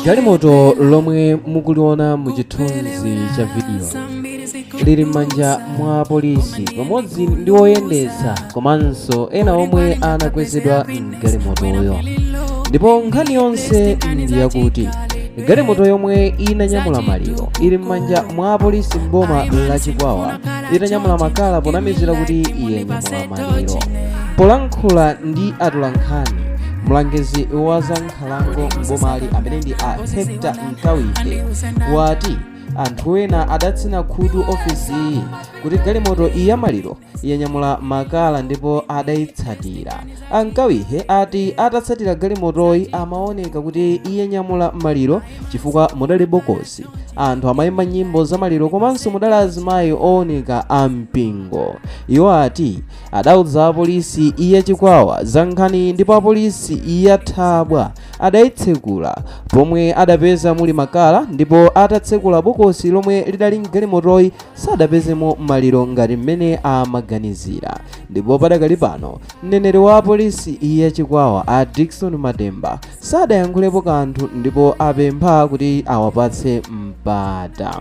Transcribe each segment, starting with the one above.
Galimoto lomwe mukuliona mu chithunzi cha vidiyo lili m'manja mwa polisi pamodzi ndi woyendetsa komanso ena omwe anakwezedwa mgalimotoyo. Ndipo nkhani yonse ndi yakuti galimoto yomwe inanyamula maliro ili m'manja mwa apolisi m'boma la Chikwawa itanyamula makala ponamizira kuti yanyamula maliro. Polankhula ndi atolankhani, mlangizi wa za nkhalango m'bomali amene ndi a Hector Mkawihe wati anthu ena adatsina khutu ofisiyi kuti galimoto ya maliro yanyamula makala ndipo adayitsatira. A Mkawihe ati atatsatira galimotoyi amaoneka kuti yanyamula maliro chifukwa mudali bokosi, anthu amayimba nyimbo za maliro komanso mudali azimayi ooneka a mpingo. Iwo ati adauza apolisi ya Chikwawa za nkhani ndipo apolisi ya Thabwa adayitsekula pomwe adapeza muli makala ndipo atatsekula bokosi lomwe lidali mgalimotoyi sadapezemo maliro ngati mmene amaganizira. Ndipo padakali pano mneneri wa apolisi ya Chikwawa a Dickson Matemba sadayankhulepo kanthu ndipo apempha kuti awapatse mpata.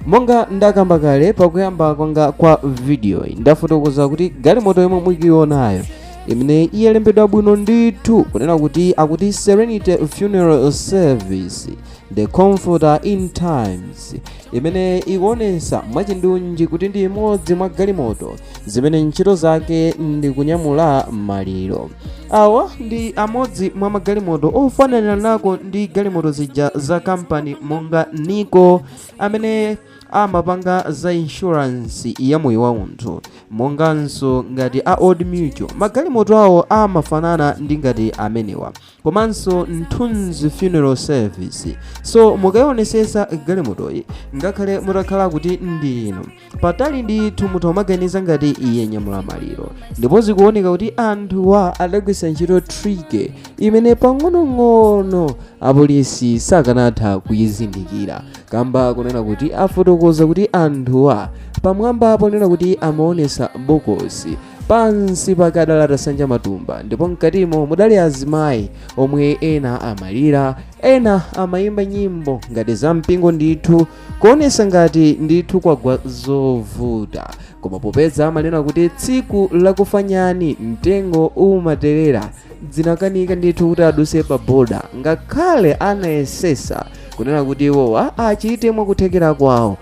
Monga ndakamba kale pakuyamba kwanga kwa vidiyoyi, ndafotokoza kuti galimoto yomwe mukuionayo imene yalembedwa bwino ndithu kunena kuti akuti Serenity Funeral Service, the comforter in times, imene ikuonesa mwachindunji kuti ndi imodzi mwa galimoto zimene ntchito zake ndi kunyamula maliro. Awa ndi amodzi mwa magalimoto ofanana nako ndi galimoto zija za kampani monga Nico amene amapanga za insurance ya moyo wa munthu, monganso ngati a Old Mutual. Magalimoto awo amafanana ndi ngati amenewa, komanso Mthunzi Funeral Service. So mukayionesesa galimotoyi, ngakhale mutakhala kuti ndi inu patali ndithu, mutha kumaganiza ngati yanyamula maliro. Ndipo zikuoneka kuti anthuwa adagwiritsa ntchito trick imene pang'onong'ono apolisi sakanatha kuyizindikira, kamba kunena kuti afotokoza kuti anthuwa pamwamba ponena kuti amaonesa bokosi, pansi pake adali atasanja matumba ndipo mkatimo mudali azimayi omwe ena amalira, ena amayimba nyimbo ngati za mpingo ndithu, kuonesa ngati ndithu kwagwa zovuta. Koma popeza amanena kuti tsiku lakufa nyani mtengo umaterera, zinakanika ndithu kuti aduse pa boda, ngakhale anayesesa kunena kuti iwowa achite mwakuthekera kwawo,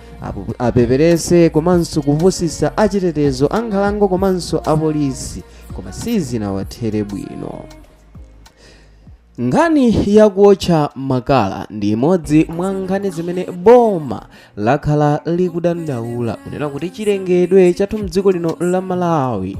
apeperese komanso kupusisa achitetezo ankhalango komanso apolisi, koma sizinawathere bwino. Nkhani yakuotcha makala ndi imodzi mwa nkhani zimene boma lakhala likudandaula kunena kuti chilengedwe chathu mdziko lino la Malawi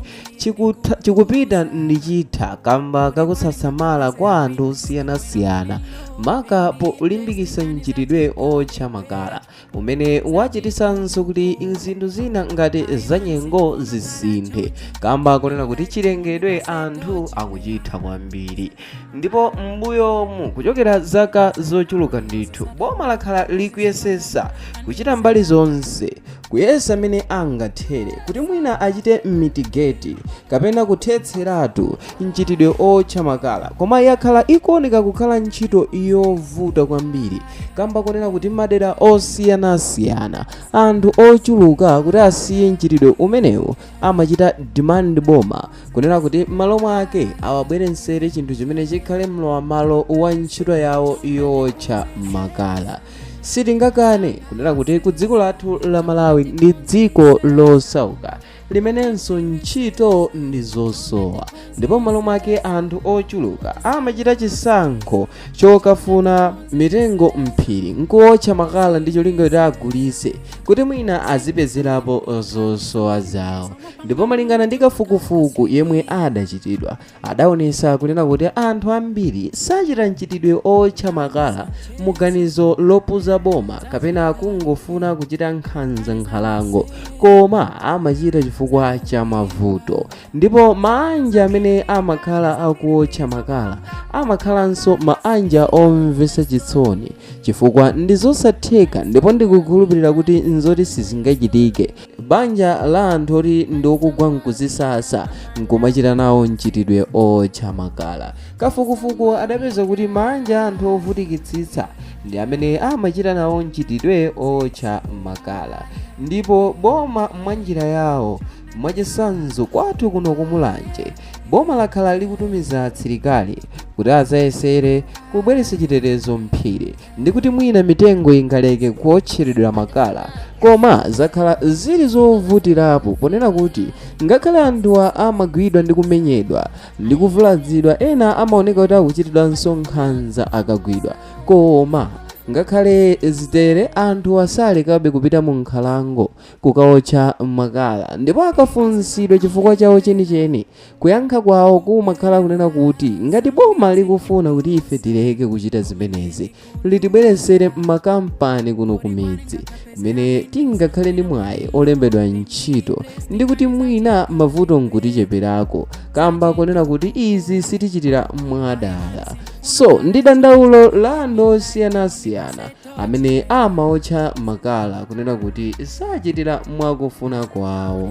chikupita ndi chitha kamba kakusasamala kwa anthu osiyanasiyana, maka polimbikitsa mchitidwe otcha makala umene wachitisanso kuti zinthu zina ngati zanyengo zisinthe, kamba kunena kuti chilengedwe anthu akuchitha kwambiri. Ndipo m'mbuyomu kuchokera zaka zochuluka ndithu, boma lakhala likuyesesa kuchita mbali zonse, kuyesa mmene angathere kuti mwina achite mitigate kapena kuthetseratu mchitidwe otcha makala, koma yakhala ikuoneka kukhala ntchito yovuta kwambiri, kamba kunena kuti madera osiyanasiyana anthu ochuluka kuti asiye mchitidwe umenewu amachita demand boma kunena kuti m'malo mwake awabweretsere chinthu chimene chikhale mlowamalo wa ntchito yawo yotcha makala. Sitingakane kunena kuti ku dziko lathu la Malawi ndi dziko losauka limenenso ntchito ndi zosowa, ndipo m'malo mwake anthu ochuluka amachita chisankho chokafuna mitengo mphiri nkuotcha makala ndi cholinga kuti agulitse kuti mwina azipezerapo zosowa zawo. Ndipo malingana ndi kafukufuku yemwe adachitidwa, adaonesa kunena kuti anthu ambiri sachita mchitidwe otcha makala muganizo lopuza boma kapena kungofuna kuchita nkhanza nkhalango, koma amachita chifukwa chifukwa cha mavuto. Ndipo maanja amene amakhala akuotcha makala amakhalanso maanja omvetsa chisoni, chifukwa ndi zosatheka, ndipo ndikukhulupirira kuti nzoti sizingachitike banja la anthu oti ndi okugwa nkuzisasa nkumachita nawo mchitidwe otcha makala. Kafukufuku adapeza kuti maanja anthu ovutikitsitsa ndi amene amachita nawo mchitidwe otcha makala. Ndipo boma mwa njira yawo, mwachitsanzo kwathu kuno kumulanje, boma lakhala likutumiza asilikali kuti adzayesere kubweretsa chitetezo mphiri ndi kuti mwina mitengo ingaleke kuotcheredwa makala, koma zakhala zili zovutirapo ponena kuti ngakhale anthuwa amagwidwa ndi kumenyedwa ndi kuvulazidwa, ena amaoneka kuti akuchitidwanso nkhanza akagwidwa, koma ngakhale zitere anthu asalekabe kupita mu nkhalango kukaotcha makala. Ndipo akafunsidwa chifukwa chawo chenicheni, kuyankha kwawo kumakhala kunena kuti ngati boma likufuna kuti ife tileke kuchita zimenezi, litibweresere makampani kuno kumidzi kumene tingakhale ndi mwayi olembedwa ntchito, ndi kuti mwina mavuto nkuticheperako, kamba kunena kuti izi sitichitira mwadala. So ndi dandaulo la anthu osiyanasiyana amene amaotcha makala kunena kuti sachitira mwakufuna kwawo.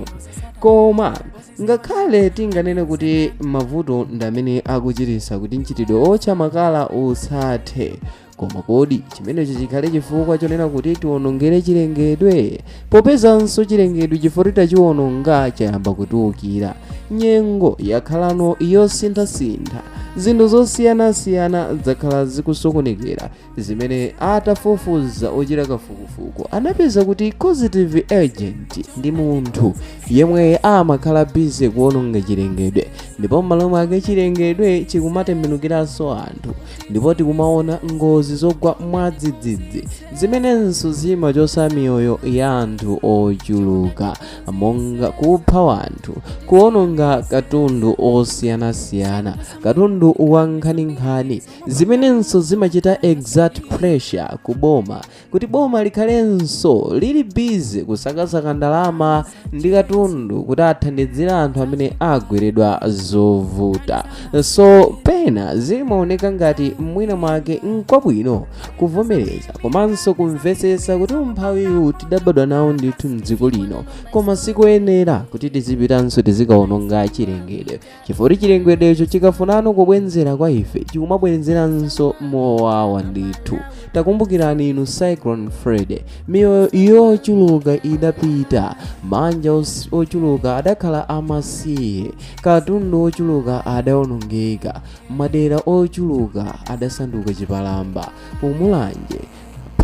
Koma ngakhale tinganene kuti mavuto ndi amene akuchititsa kuti mchitidwe otcha makala usathe, koma kodi chimenecho chikhale chifukwa chonena kuti tiwonongere chilengedwe? Popezanso chilengedwe chifukwa tachiwononga chayamba kutiwukira. Nyengo yakhalano yosinthasintha, zinthu zosiyanasiyana zakhala zikusokonekera, zimene atafufuza ochita kafukufuku anapeza kuti causative agent ndi munthu yemwe amakhala busy kuwononga chilengedwe, ndipo m'malo mwake chilengedwe chikumatembenukiranso anthu, ndipo tikumaona ngozi zogwa mwadzidzidzi zimenenso zimachotsa miyoyo ya anthu ochuluka, monga kupha wanthu, kuwononga katundu osiyanasiyana, katundu wa nkhaninkhani, zimenenso zimachita exert pressure ku boma kuti boma likhalenso lili busy kusakasaka ndalama ndi katundu kuti athandizire anthu amene agweredwa zovuta. So pena zimaoneka ngati mwina mwake nkwabwino kuvomereza komanso kumvetsetsa kuti umphawiwu tidabadwa nawo ndithu mdziko lino, koma sikuyenera kuti tizipitanso tizikawononga chilengedwe, chifukwa chilengedwecho chikafunano kubwenzera kwa ife chikumabwenzeranso mowawa ndithu. Takumbukirani inu Cyclone Freddy, miyoyo yochuluka idapita, manja ochuluka adakhala amasiye, katundu ochuluka adawonongeka, madera ochuluka adasanduka chipalamba. Kumulanje,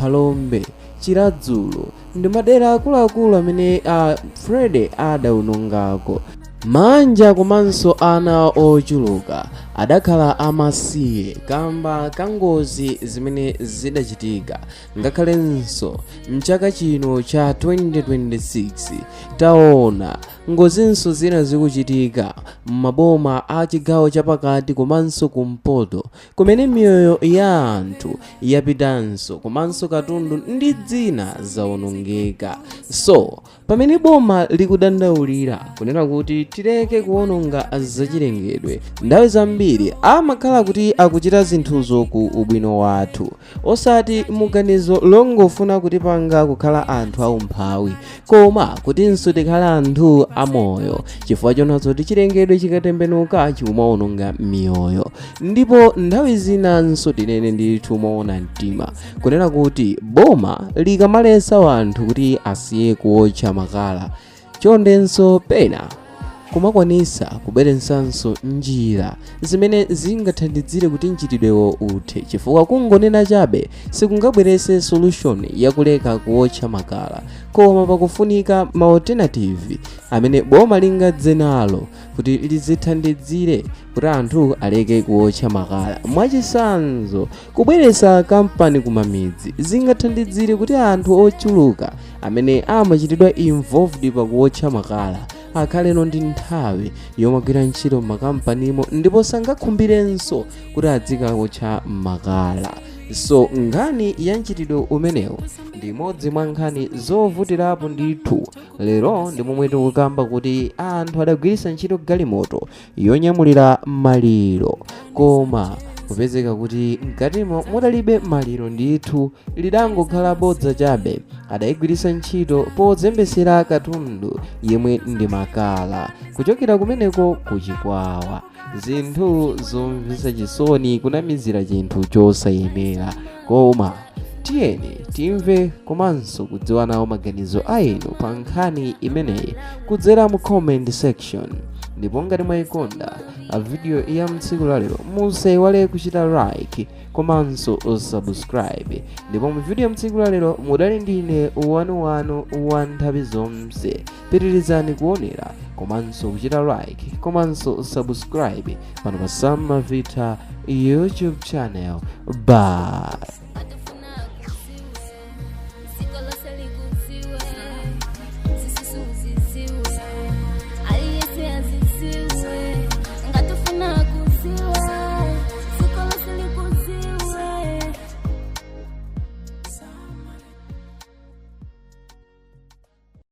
Phalombe, Chiradzulu ndi madera akuluakulu amene Freddy adawonongako. Manja komanso ana ochuluka adakhala amasiye kamba ka ngozi zimene zidachitika. Ngakhalenso mchaka chino cha 2026 taona ngozinso zina zikuchitika m'maboma a chigawo chapakati komanso kumpoto, kumene miyoyo ya anthu yapitanso komanso katundu ndi zina zawonongeka. So pamene boma likudandaulira kunena kuti tileke kuwononga zachilengedwe, nthawi zambiri amakhala kuti akuchita zinthuzo ku ubwino wathu, osati muganizo longofuna kutipanga kukhala anthu aumphawi, koma kutinso tikhale anthu amoyo, chifukwa chonazo kuti chilengedwe chikatembenuka chikumawononga miyoyo. Ndipo nthawi zinanso tinene ndithu moona mtima kunena kuti boma likamaletsa wanthu kuti asiye kuwotcha makala, chondenso pena kumakwanisa kubweretsanso njira zimene zingathandizire kuti mchitidwewo uthe, chifukwa kungonena chabe sikungabweretse solution yakuleka kuwotcha makala, koma pakufunika ma alternative amene boma lingadze nalo kuti lizithandizire kuti anthu aleke kuwotcha makala. Mwachitsanzo, kubweretsa kampani kumamidzi zingathandizire kuti anthu ochuluka amene amachitidwa involved pakuwotcha makala akhaleno ndi nthawi yomagwira ntchito m'makampanimo, ndipo sangakhumbirenso kuti adzikawotcha makala. So nkhani ya mchitidwe umenewu ndi imodzi mwa nkhani zovutirapo ndithu. Lero ndi momwe tikukamba kuti anthu adagwiritsa ntchito galimoto yonyamulira maliro, koma kupezeka kuti mkatimo mudalibe maliro ndithu, lidangokhala bodza chabe. Adayigwiritsa ntchito pozembesera katundu yemwe ndi makala kuchokera kumeneko kuchikwawa. Zinthu zomvetsa chisoni, kunamizira chinthu chosayenera. Koma tiyeni timve komanso kudziwa nawo maganizo a inu pa nkhani imeneyi kudzera mu comment section. Ndipo ngati mwayikonda video ya mtsiku lalero, musaiwale kuchita like komanso subscribe. Ndipo mu video ya mtsiku lalero mudali ndine wanuwanu wa nthawi zonse. Pitirizani kuonera komanso kuchita like komanso subscribe pano pa Sam Mavita YouTube channel. Bye.